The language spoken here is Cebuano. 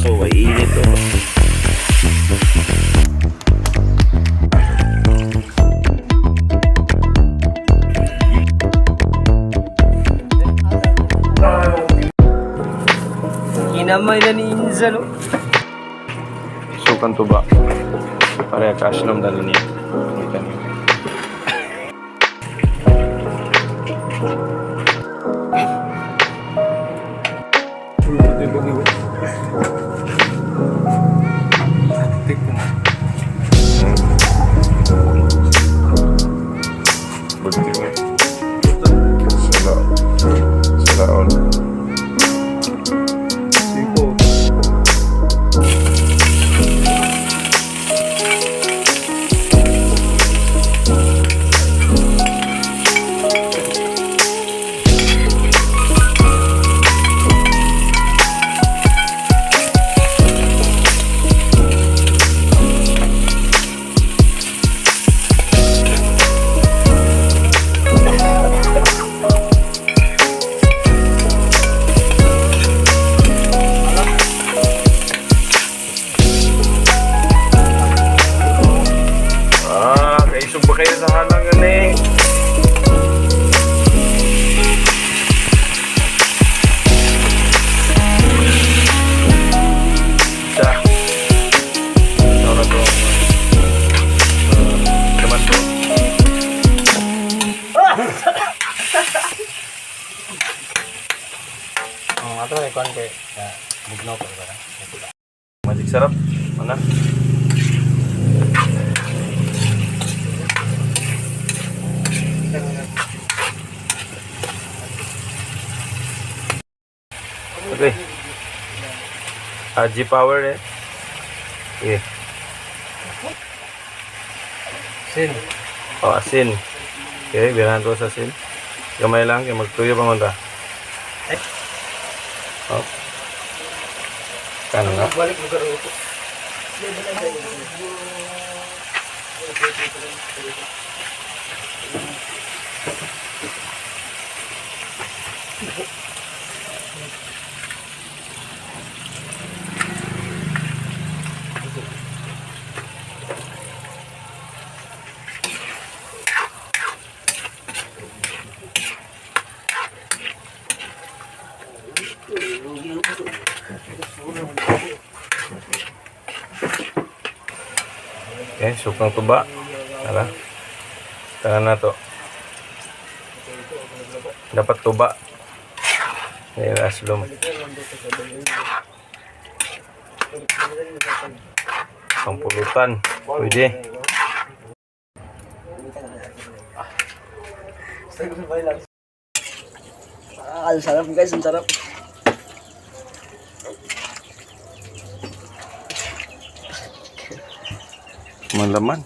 Kaso, ay init to. Kinamay na ni Inza, no? Sukan tuba. Pareha ka aslom dalo niya. Kita niyo. Bagti mo. Sala. Salaon. Siko. Ah, kaisog ba kayo sa halang eh? Isa. Ito na to. Naman to. Ang ato ay kuan kay bugnaw pa ba? Magic sarap. Mana? Okay. Haji power eh. Okay. Sin. Oh, asin. Okay, birahan ko sa asin. Gamay lang, kay magtuyo pa man ta. Oh. Kano na? Balik lugar ko. Okay, sukang tuba. Tara. Tara na to. Dapat tuba. Ngayon, aslom. Pampulutan. Pwede. Ah, ang sarap guys, ang sarap. Malaman.